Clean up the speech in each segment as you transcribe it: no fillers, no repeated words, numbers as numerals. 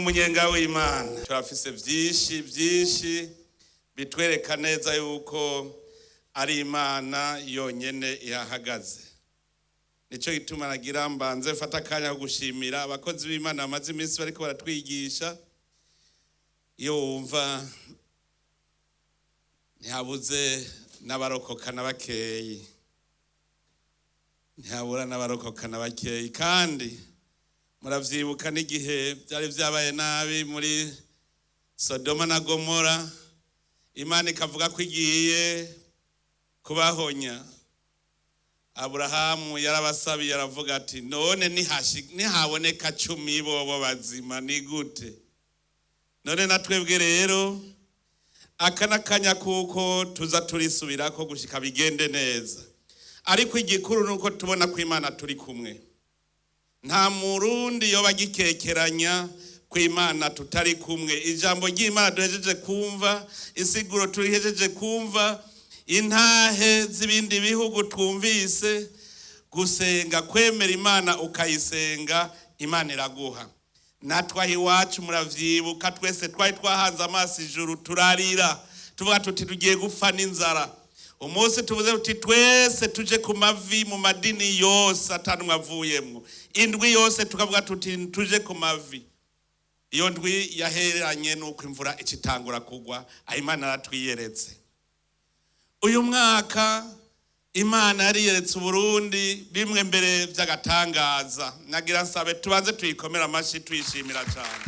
N'umunyenga w'Imana. Turafise vyinshi vyinshi bitwereka neza yuko ari Imana yonyene ihahagaze. Nico gituma nagira mbanze mfata akanya ko gushimira abakozi b'Imana bamaze iminsi bariko baratwigisha. Iyo wumva ntihabuze n'abarokoka na bakeyi, ntihabura n'abarokoka na bakeyi. Kandi muravyibuka n'igihe byari vyabaye nabi muri Sodoma na Gomora, Imana ikavuga ko igiye kubahonya. Aburahamu yarabasabiye, aravuga ati: "None nihaboneka 10 bobo bazima, ni gute?" None na twebwe rero aka n'akanya kuko tuza turisubirako gushika bigende neza. Ariko igikuru ni uko tubona ko Imana turi kumwe. Nta Murundi yoba agikekeranya ko Imana tutari kumwe. Ijambo ry'Imana duhejeje kumva, insiguro turihejeje kumva, intahe z'ibindi bihugu twumvise. Gusenga, kwemera Imana ukayisenga, Imana iraguha. Natwe aho iwacu muravyibuka, twese twari twahanze amaso ijuru, turarira, tuvuga tuti: "Tugiye gupfa n'inzara." Umunsi tuvuze tuti: "Twese tuje ku mavi", mu madini yose atanumwe avuyemwo, indwi yose tukavuga tuti: "Tuje ku mavi", iyo ndwi yaheranye n'uko imvura icitangura kugwa. Aho Imana yaratwiyeretse. Uyu mwaka Imana yariyeretse Uburundi bimwe mbere by'agatangaza. Nagira nsabe tubanze tuyikomere amashyi, tuyishimira cyane.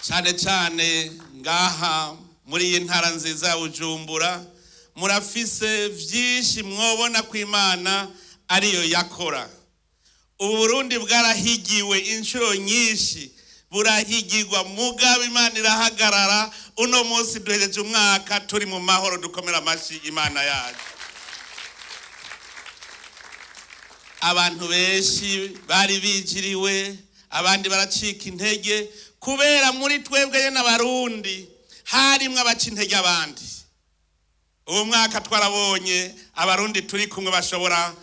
Cyane cyane ngaha muri iyi ntara nziza ya Bujumbura, murafise byinshi mwobona ko Imana ariyo yakora. Uburundi bwarahigiwe inshuro nyinshi, burahigirwa, mugabo Imana irahagarara. Uno munsi duhereje umwaka turi mu mahoro. Dukomera amashyi Imana yacu. Abantu benshi bari bijiriwe, abandi baracika intege, kubera muri twebwe nyene Abarundi harimwo abaca intege abandi. Uwo mwaka twarabonye Abarundi turi kumwe bashobora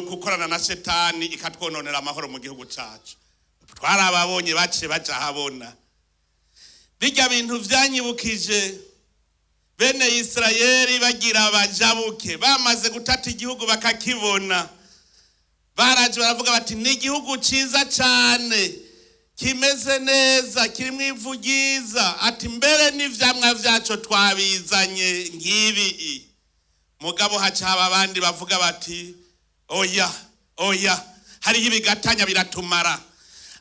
gukorana na shetani ikatwononera amahoro mu gihugu cacu. Twarababonye baciye baja habona. Bijya bintu vyanyibukije bene Isirayeli bagira bajabuke, bamaze gutata igihugu bakakibona, baraje baravuga bati: "Ni igihugu ciza cane, kimeze neza, kirimwo ivu ryiza", ati: "Mbere n'ivyamwa vyaco twabizanye ngibi." Mugabo haca haba abandi bavuga bati: "Oya, oya, hariho ibigatanya biratumara."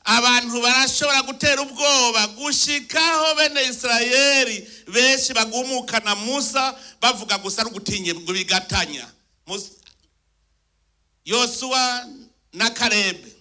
Abantu barashobora gutera ubwoba gushikaho bene Isirayeli benshi bagumukana Musa, bavuga gusa ari ugutinya ngo bigatanya. Yosuwa na Karebe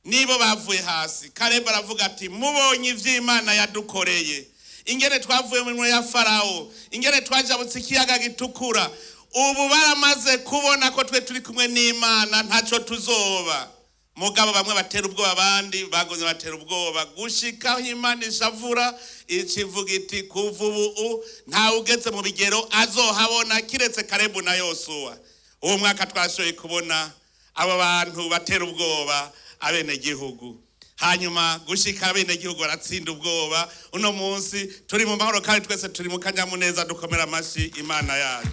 nibo bavuye hasi. Karebe aravuga ati: "Mubonye ivy'Imana yadukoreye, ingene twavuye mu minwe ya Farawo, ingene twajabutse ikiyaga Gitukura, ubu baramaze kubona ko twe turi kumwe n'Imana, ntaco tuzoba." Mugabo bamwe batera ubwoba, abandi bagumye batera ubwoba, gushikaho Imana ishavura, ikivuga iti: "Kuva ubu ntawe ugeze mu bigero azohabona kiretse Karebu na Yosuwa." Uwo mwaka twashoboye kubona abo bantu batera ubwoba abenegihugu, hanyuma gushika abenegihugu baratsinda ubwoba. Uno munsi turi mu mahoro kandi twese turi mu kanyamuneza. Dukomera amashyi Imana yacu.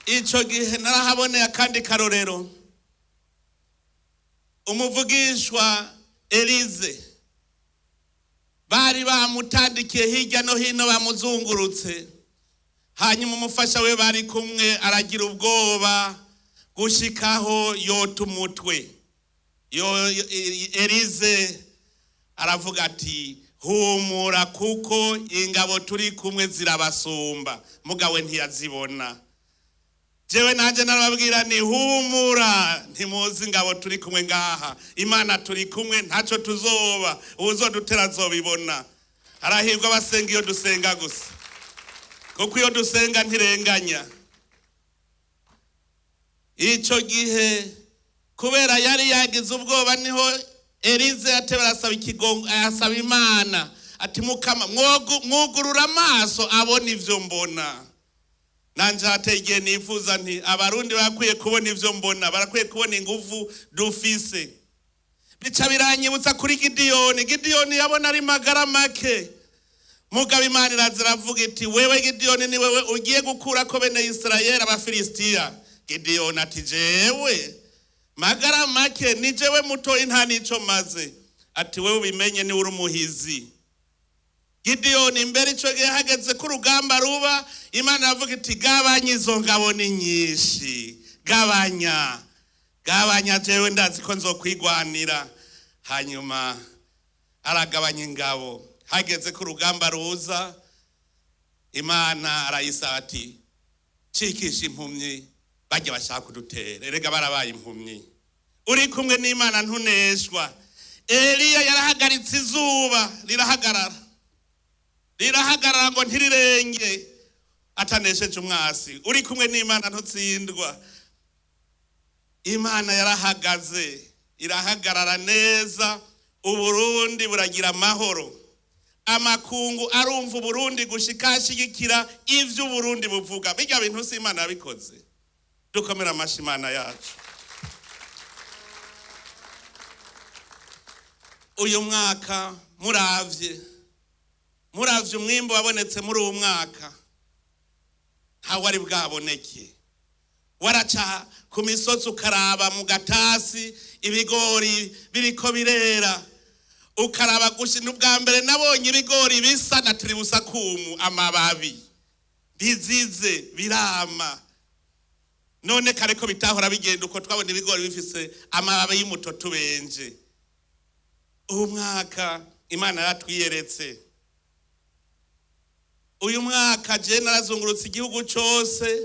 Ico gihe narahaboneye akandi karorero. Umuvugishwa Elize bari bamutandikiye hirya no hino, bamuzungurutse. Hanyuma umufasha we bari kumwe aragira ubwoba gushikaho yota umutwe. Elize aravuga ati: "Humura, kuko ingabo turi kumwe zirabasumba." Mugawe ntiyazibona. Jewe nanje narababwira ni: "Humura, ntimuzi ingabo turi kumwe ngaha. Imana turi kumwe, ntaco tuzoba. Uwuzodutera azobibona." Arahirwa abasenga iyo dusenga gusa, kuko iyo dusenga ntirenganya. Ico gihe kubera yari yagize ubwoba, niho Elize yatebe arasaba ikigongo, arasaba Imana ati: "Mukama, mwugurura amaso abona ivyo mbona." Nanje hateye igihe nifuza nti Abarundi barakwiye kubona ivyo mbona, barakwiye kubona inguvu dufise. Bica biranyibutsa kuri Gidiyoni. Gidiyoni yabona ari magara make, mugabo Imana iraza iravuga iti: "Wewe Gidiyoni, ni wewe ugiye gukurako bene Isirayeli Abafilisitiya." Gidiyoni ati: "Jewe magara make, ni jewe mutoyi, nta nico maze." Ati: "Wewe ubimenye, ni uri umuhizi." Gidiyoni mbere ico gihe hageze ko urugamba ruba, Imana iravuga iti: "Gabanya izo ngabo, ni nyinshi, gabanya, gabanya, jewe ndazi ko nzokwigwanira." Hanyuma aragabanya ingabo. Hageze ko urugamba ruza, Imana arayisaba ati: "Cikisha impumyi bajya bashaka kudutera, erega barabaye impumyi." Uri kumwe n'Imana ntuneshwa. Eliya yarahagaritse izuba, rirahagarara, rirahagarara ngo ntirirenge atanesheje umwasi. Uri kumwe n'Imana ntutsindwa. Imana yarahagaze, irahagarara neza, Uburundi buragira amahoro, amakungu arumva Uburundi gushika ashigikira ivyo Uburundi buvuga. Bijya bintu si Imana yabikoze? Dukomera amashi Imana yacu. Uyu mwaka muravye umwimbu wabonetse muri uwu mwaka, ntawe ari bwaboneke. Waraca ku misozi ukaraba mu gatasi ibigori biriko birera, ukaraba gushi. N'ubwa mbere nabonye ibigori bisa na tiribusakumu, amababi bizize birama. None kare ko bitahora bigenda uko, twabona ibigori bifise amababi y'umutoto ubenje. Uyu mwaka Imana yaratwiyeretse. Uyu mwaka je narazungurutse igihugu cose,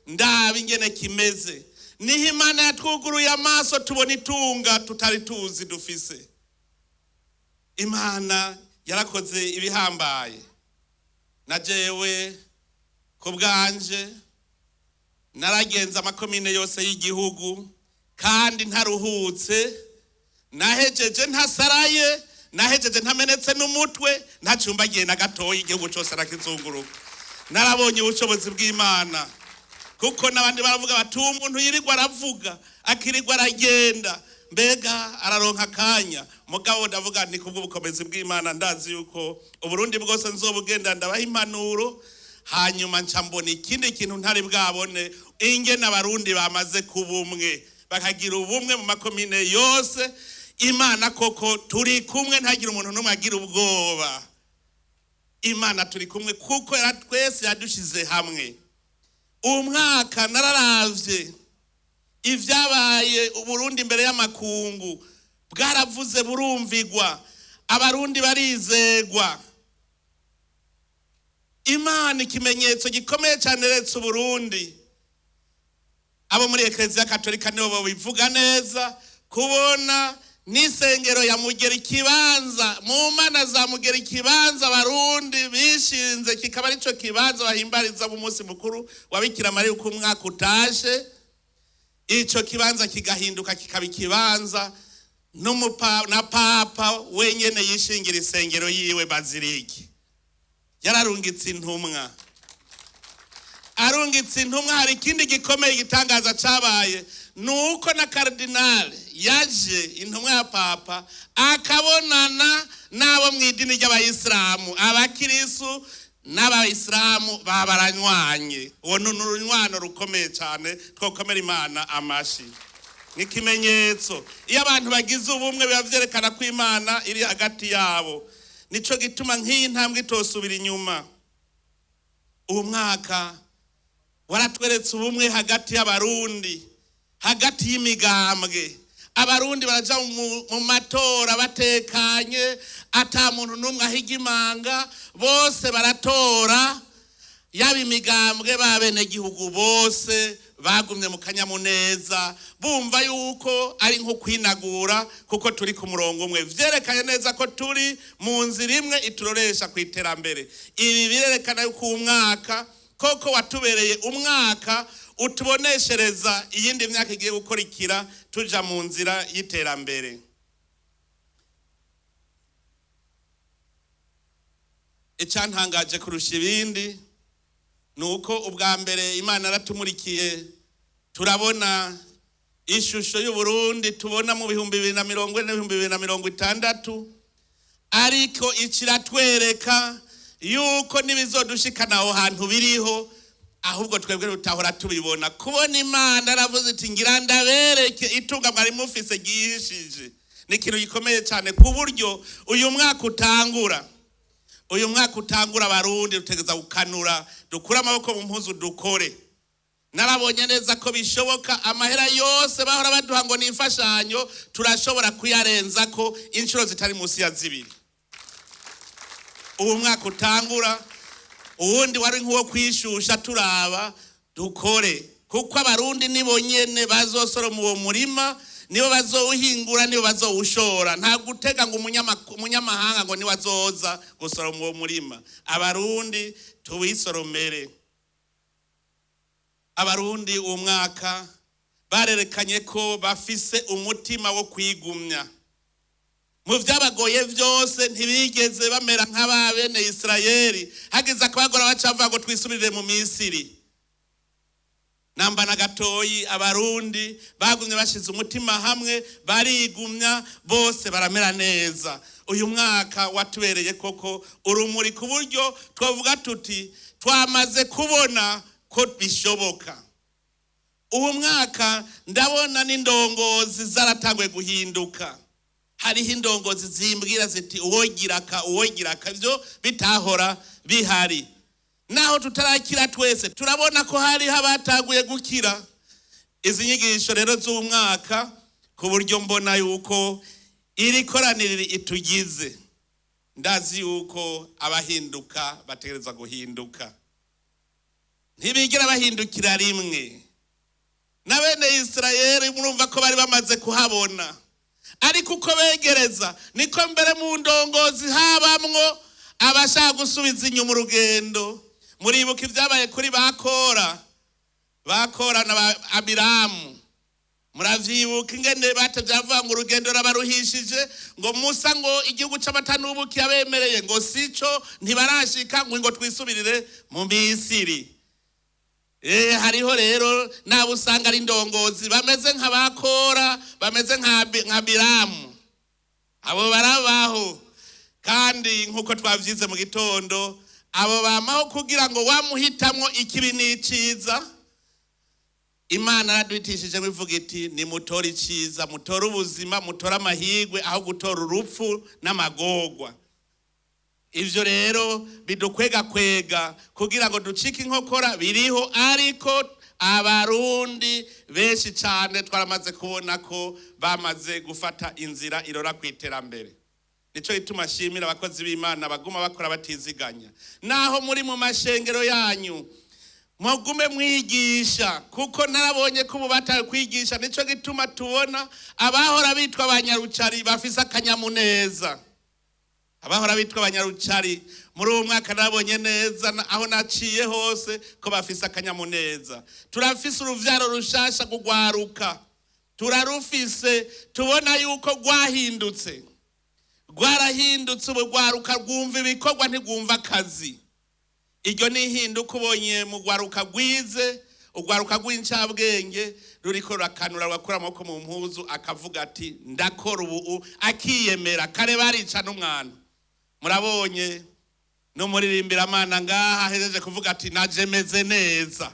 ndaba ingene kimeze. Niho Imana yatwuguruye amaso, tubona itunga tutari tuzi dufise. Imana yarakoze ibihambaye. Na jewe ku bwanje naragenze amakomine yose y'igihugu kandi ntaruhutse, nahejeje ntasaraye, nahejeje ntamenetse n'umutwe, ntacumbagiye na gatoya. Igihugu cyose arakizunguruka. Narabonye ubushobozi bw'Imana, kuko n'abandi baravuga bati: "Uwo muntu yirirwa aravuga, akirirwa aragenda, mbega araronka akanya?" Mugabo ndavuga nti kubw'ubukomezi bw'Imana ndazi yuko Uburundi bwose nzobugenda, ndabaha impanuro. Hanyuma nca mbona ikindi kintu ntari bwabone, ingene Abarundi bamaze kuba umwe, bakagira ubumwe mu makomine yose. Imana koko turi kumwe, ntagire umuntu n'umwe agira ubwoba. Imana turi kumwe kuko twese yadushize hamwe. Umwaka nararavye ibyabaye Uburundi imbere y'amakungu, bwaravuze burumvigwa, Abarundi barizegwa. Imana ikimenyetso gikomeye cyane retse Uburundi, abo muri Ekereziya Katolika nibo babivuga neza, kubona n'isengero ya Mugera, ikibanza mu mana za Mugera, ikibanza Abarundi bishinze, kikaba arico kibanza bahimbariza mu munsi mukuru wa Bikira Mariya uko umwaka utashe, ico kibanza kigahinduka kikaba ikibanza na papa wenyene yishingira isengero yiwe bazilike. Yararungitse intumwa, arungitse intumwa. Hari ikindi gikomeye, igitangaza cabaye nuko na karidinali yaje, intumwa ya papa, akabonana n'abo mu idini ry'Abayisilamu. Abakirisu n'Abayisilamu babaranywanye. Uwo ni urunywano rukomeye cyane, twokomera Imana amashi. Nk'ikimenyetso, iyo abantu bagize ubumwe biba vyerekana ko Imana iri hagati yabo. Nico gituma nk'iyi ntambwe itosubira inyuma. Uwo mwaka waratweretse ubumwe hagati y'Abarundi, hagati y'imigambwe. Abarundi baraja mu matora batekanye, ata muntu n'umwe ahiga imanga, bose baratora, yaba imigambwe, b'abenegihugu bose bagumye mu kanyamuneza, bumva yuko ari nko kwinagura kuko turi ku murongo umwe. Vyerekanye neza ko turi mu nzira imwe ituroresha ku iterambere. Ibi birerekana yuko uwu mwaka koko watubereye umwaka utuboneshereza iyindi myaka igiye gukurikira, tuja mu nzira y'iterambere. Icyantangaje kurusha ibindi Ni uko ubwa mbere Imana yaratumurikiye, turabona ishusho y'Uburundi tubona mu 2040 n'2060, ariko ikiratwereka yuko n'ibizodushikana aho hantu biriho, ahubwo twebwe tutahora tubibona. Kubona Imana yaravuze iti: "Ngira ndabereke itunga mwari mufise ryihishije", ni ikintu gikomeye cyane, ku buryo uyu mwaka utangura, uyu mwaka utangura, Abarundi dutegereza gukanura, dukure amaboko mu mpuzu, dukore. Narabonye neza ko bishoboka. Amahera yose bahora baduha ngo ni imfashanyo, turashobora kuyarenza ko inshuro zitari munsi ya zibiri. Ubu mwaka utangura, uwundi wari nk'uwo kwishusha turaba, dukore, kuko Abarundi nibo nyene bazosoroma uwo murima, nibo bazowuhingura, nibo bazowushora. Nta gutega ngo umunyamahanga ngo niwe azoza gusoroma uwo murima. Abarundi tuwisoromere. Abarundi uwo mwaka barerekanye ko bafise umutima wo kwigumya mu byabagoye byose. Ntibigeze bamera nk'ababene Isirayeli, hagize akabagora bacavuga ngo twisubirire mu Misiri. Namba na gatoyi. Abarundi bagumye bashize umutima hamwe, barigumya, bose baramera neza. Uyu mwaka watubereye koko urumuri, ku buryo twavuga tuti twamaze kubona ko bishoboka. Uwo mwaka ndabona n'indongozi zaratanguye guhinduka. Hariho indongozi zimbwira ziti: "Uwogira aka, uwogira aka", ibyo bitahora bihari. Naho tutarakira twese, turabona ko hariho abataguye gukira. Izi nyigisho rero z'umwaka, ku buryo mbona yuko iri koraniro itugize, ndazi yuko abahinduka bategereza guhinduka, ntibigera bahindukira rimwe. Na bene Isirayeli murumva ko bari bamaze kuhabona, ariko uko begereza niko mbere mu ndongozi habamwo abashaka gusubiza inyuma urugendo. Muribuka ibyabaye kuri ba Kora, ba Kora na ba Abiramu. Muravyibuka ingene batevye bavuga ngo urugendo rabaruhishije, ngo Musa, ngo igihugu c'amata n'ubuki yabemereye ngo sico, ntibarashika, ngo twisubirire mu Misiri. Hariho rero nabo usanga ari indongozi bameze nka ba Kora, bameze nka Biramu. Abo barabaho, kandi nk'uko twavyize mu gitondo, abo bamaho kugira ngo wamuhitamwo ikibi n'iciza. Imana yaraduhitishije ivuga iti: "Nimutore iciza, mutore ubuzima, mutore amahirwe aho gutora urupfu n'amagorwa." Ivyo rero bidukwega kwega kugira ngo ducike inkokora biriho, ariko Abarundi benshi cyane twaramaze kubona ko bamaze gufata inzira irora ku iterambere. Nico gituma ashimira abakozi b'Imana baguma bakora batiziganya. Naho muri mu mashengero yanyu, mugume mwigisha, kuko narabonye ko ubu batawe kwigisha. Nico gituma tubona abahora bitwa abanyarucari bafise akanyamuneza. Abahora bitwa abanyarucari muri uwo mwaka narabonye neza aho naciye hose ko bafise akanyamuneza. Turafise uruvyaro rushasha kugwaruka, turarufise, tubona yuko rwahindutse, rwarahindutse. Ubu rwaruka rwumva ibikorwa, ntirwumva akazi. Iryo ni ihinduka ubonye mu rwaruka rwize, urwaruka rw'incabwenge ruriko rurakanura, rugakura amaboko mu mpuzu, akavuga ati: "Ndakora ubu", akiyemera. Kare barica n'umwana. Murabonye n'umuririmbiramana ngaha ahejeje kuvuga ati: "Naje meze neza."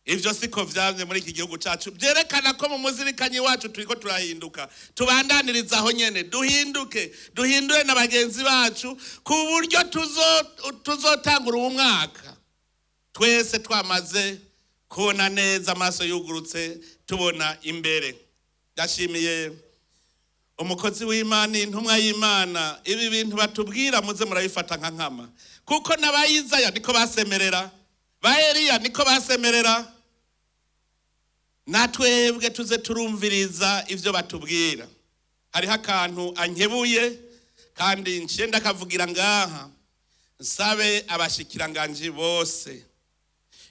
Ivyo siko vyamye muri iki gihugu cacu. Vyerekana ko mu muzirikanyi wacu turiko turahinduka. Tubandaniriza aho nyene, duhinduke, duhindure na bagenzi bacu, ku buryo tuzotangura uwu mwaka twese twamaze kubona neza, amaso yugurutse, tubona imbere. Ndashimiye umukozi w'Imana, intumwa y'Imana. Ibi bintu batubwira muze murabifata nka nkama, kuko n'abayizaya niko basemerera, ba Eliya niko basemerera. Natwebwe tuze turumviriza ivyo batubwira. Hariho akantu ankebuye kandi nciye ndakavugira ngaha. Nsabe abashikiranganji bose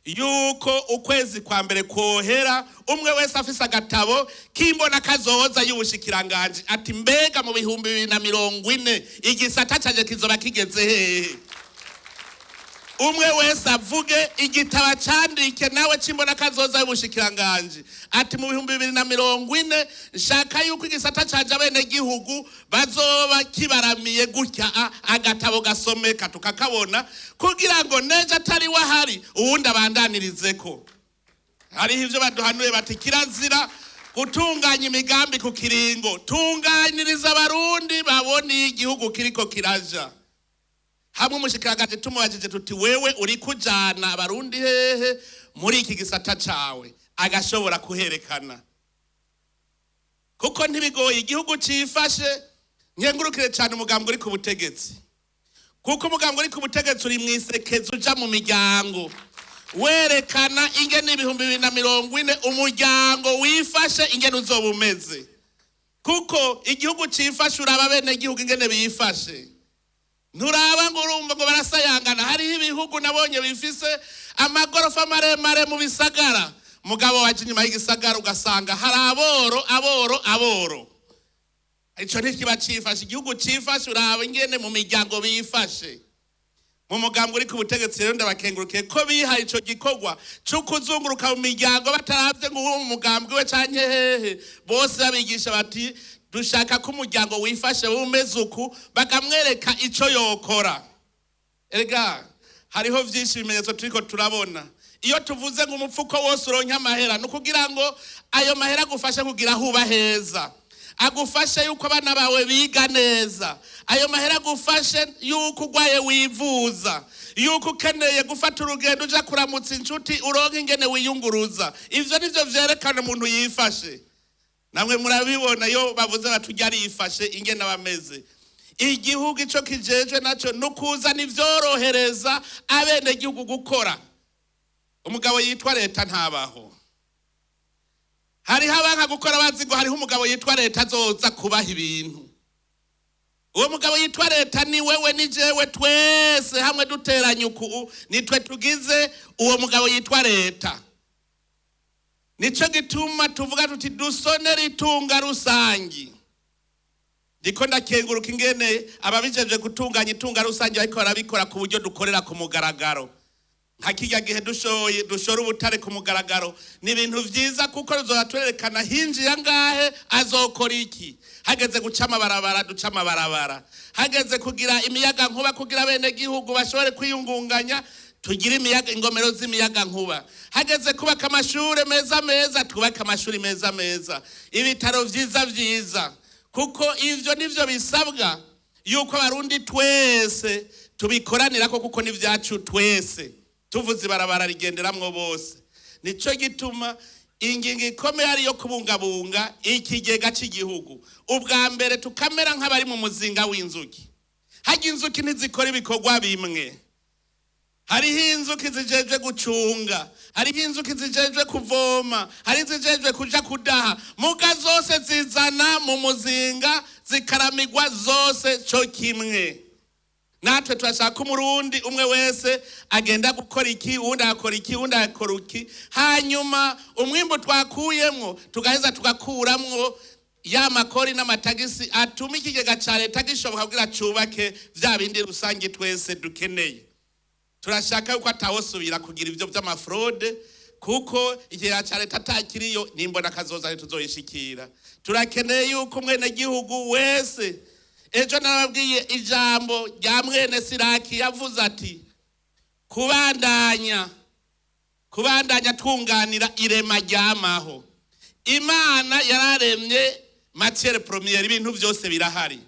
yuko ukwezi kwa mbere kohera umwe wese afise agatabo k'imbona kazoza y'ubushikiranganji, ati: "Mbega mu 2040 igisata canje kizoba kigeze hehe?" Umwe wese avuge igitabo acandike nawe cimbona kazoza y'ubushikiranganji, ati mu 2040 nshaka yuko igisata canje abenegihugu bazoba kibaramiye gutya. Agatabo gasomeka tukakabona, kugira ngo nejo atari wahari uwundi abandanyirizeko. Hariho ivyo baduhanuye bati kirazira gutunganya imigambi ku kiringo. Tunganiriza Abarundi babone iyo igihugu kiriko kiraja. Hamwe umushikiranganji tumubajije tuti: "Wewe uri kujana Abarundi hehe muri iki gisata cawe?" agashobora kuherekana, kuko ntibigoye, igihugu cifashe. Nkengurukire cyane umugambi uri ku butegetsi, kuko umugambi uri ku butegetsi uri mwisekeza uja mu miryango, werekana ingene 2040 umuryango wifashe ingene uzoba umeze, kuko igihugu cifashe uraba bene igihugu ingene bifashe, nturaba ngo urumva ngo barasayangana. Hariho ibihugu nabonye bifise amagorofa maremare mu bisagara, mugabo waje inyuma y'igisagara ugasanga hari aboro, aboro, aboro. Ico ntikiba cifashe. Igihugu cifashe uraba ingene mu miryango bifashe. Mu mugambwe uri ku butegetsi rero, ndabakengurukiye ko bihaye ico gikorwa co kuzunguruka mu miryango, bataravye ngo uwo mu mugambwe we canke hehe. Bose babigisha bati: "Dushaka ko umuryango wifashe wumeze uku." Bakamwereka ico yokora. Erega hariho vyinshi, ibimenyetso turiko turabona. Iyo tuvuze ngo umupfuko wose uronke amahera, ni ukugira ngo ayo mahera agufashe kugira aho uba heza, agufashe yuko abana bawe biga neza, ayo mahera agufashe yuko urwaye wivuza, yuko ukeneye gufata urugendo uja kuramutsa inshuti uronke ingene wiyunguruza. Ivyo nivyo vyerekana umuntu yifashe. Namwe murabibona iyo bavuze bati urya arifashe, ingene aba ameze. Igihugu ico kijejwe naco ni ukuzana ivyorohereza abenegihugu gukora. Umugabo yitwa leta ntabaho. Hariho abanka gukora bazi ngo hariho umugabo yitwa leta azoza kubaha ibintu. Uwo mugabo yitwa leta ni wewe, ni jewe, twese hamwe duteranye uku nitwe tugize uwo mugabo yitwa leta. Nico gituma tuvuga tuti dusonera itunga rusangi. Ndiko ndakenguruka ingene ababijeje gutunganya itunga rusange ariko barabikora ku buryo dukorera ku mugaragaro, nka kirya gihe dushoye dushora ubutare ku mugaragaro. Ni ibintu vyiza, kuko tuzoba turerekana hinjiye angahe, azokora iki. Hageze guca amabarabara, duca amabarabara. Hageze kugira imiyaga nkuba kugira bene gihugu bashobore kwiyungunganya, tugire imiyaga, ingomero z'imiyaga nkuba. Hageze kubaka amashure meza meza, twubake amashuri meza meza, ibitaro vyiza vyiza, kuko ivyo nivyo bisabwa yuko Abarundi twese tubikoranirako, kuko ni vyacu twese. Tuvuze ibarabara rigenderamwo bose. Nico gituma ingingo ikomeye ari iyo kubungabunga ikigega cy'igihugu. Ubwa mbere tukamera nk'abari mu muzinga w'inzuki. Harya inzuki ntizikora ibikorwa bimwe. Hariho inzuki zijejwe gucunga, hariho inzuki zijejwe kuvoma, hari izijejwe kuja kudaha, muga zose zizana mu muzinga zikaramigwa zose co kimwe. Natwe turashaka Umurundi umwe wese agenda gukora iki, uwundi agakora iki, uwundi agakora iki, hanyuma umwimbu twakuyemwo tugaheza tugakuramwo ya makori n'amatagisi atuma ikigega ca leta gishoboka kugira cubake vya bindi rusange twese dukeneye. Turashaka yuko atawosubira kugira ivyo vy'ama fraude, kuko ikigega ca leta atakiriyo nimbona kazoza ntituzoyishikira. Turakeneye yuko umwenegihugu wese, ejo narababwiye ijambo rya mwene Siraki yavuze ati kubandanya twunganira irema ryamaho. Imana yararemye matière première, ibintu byose birahari.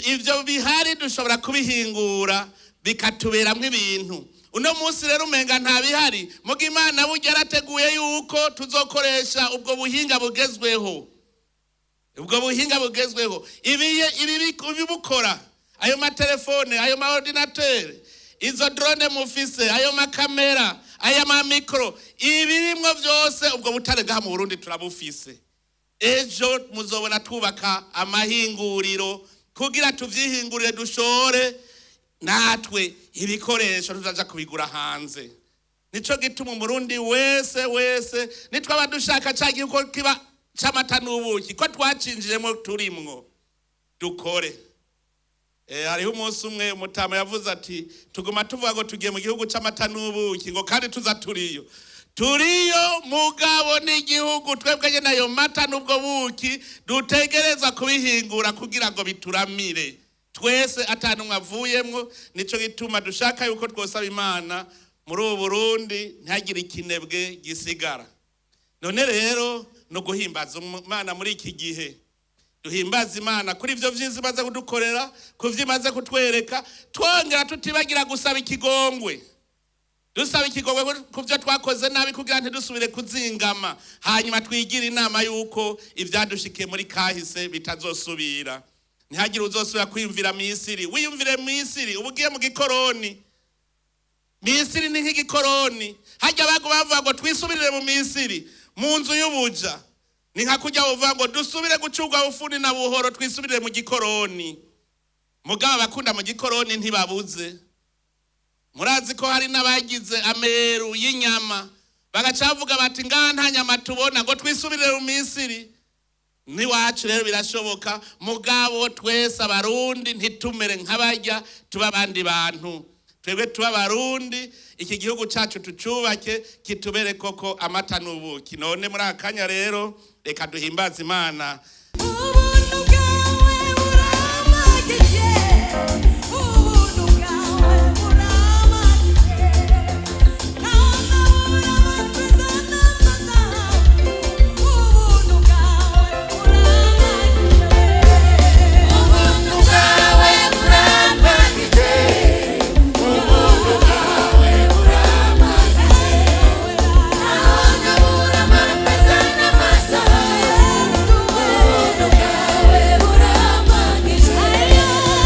Ivyo bihari dushobora kubihingura bikatuberamwo ibintu. Uno munsi rero umenga nta bihari, muga Imana burya yarateguye yuko tuzokoresha ubwo buhinga bugezweho. Ubwo buhinga bugezweho, ibi ibibukora, ayo matelefone, ayo ma ordinateur, izo drone mufise, ayo makamera, aya ma micro, ibirimwo vyose, ubwo butare ngaha mu Burundi turabufise. Ejo muzobona twubaka amahinguriro kugira tuvyihingurire, dushore natwe ibikoresho tuzaja kubigura hanze. Nico gituma Umurundi wese wese, nitwaba dushaka ca gihugu kiba c'amata n'ubuki, ko twacinjiyemo turimwo, dukore. Hariho umunsi umwe umutama yavuze ati tuguma tuvuga ngo tugiye mu gihugu c'amata n'ubuki, ngo kandi tuza turiyo turiyo, mugabo n'igihugu twebwe nyene ayo mata n'ubwo buki dutegereza kubihingura kugira ngo bituramire twese atanumwe avuyemwo. Nico gituma dushaka yuko twosaba Imana muri ubu Burundi ntihagire ikinebwe gisigara. None rero no guhimbaza Imana muri iki gihe, duhimbaza Imana kuri ivyo vyiza imaze kudukorera, ku vyo imaze kutwereka, twongera tutibagira gusaba ikigongwe, dusaba ikigongwe ku byo twakoze nabi kugira ntidusubire kuzingama, hanyuma twigire inama y'uko ivyadushikiye muri kahise bitazosubira. Ntihagire uzosubira kwiyumvira Misiri. Wiyumvire Misiri uba ugiye mu gikoroni. Misiri ni nk'igikoroni, hajya bago bavuga ngo twisubirire mu Misiri mu nzu y'ubuja, ni nka kujya buvuga ngo dusubire gucurwa bufuni na buhoro, twisubirire mu gikoroni. Mugabo abakunda mu gikoroni ntibabuze. Murazi ko hari n'abagize ameru y'inyama bagaca bavuga bati ngaha nta nyama tubona, ngo twisubirire mu Misiri. N'iwacu rero birashoboka, mugabo twese Abarundi ntitumere nk'abajya, tuba abandi bantu. Twebwe tuba Abarundi, iki gihugu cyacu tucubake kitubere koko amata n'ubuki. None muri aka kanya rero reka duhimbaze Imana.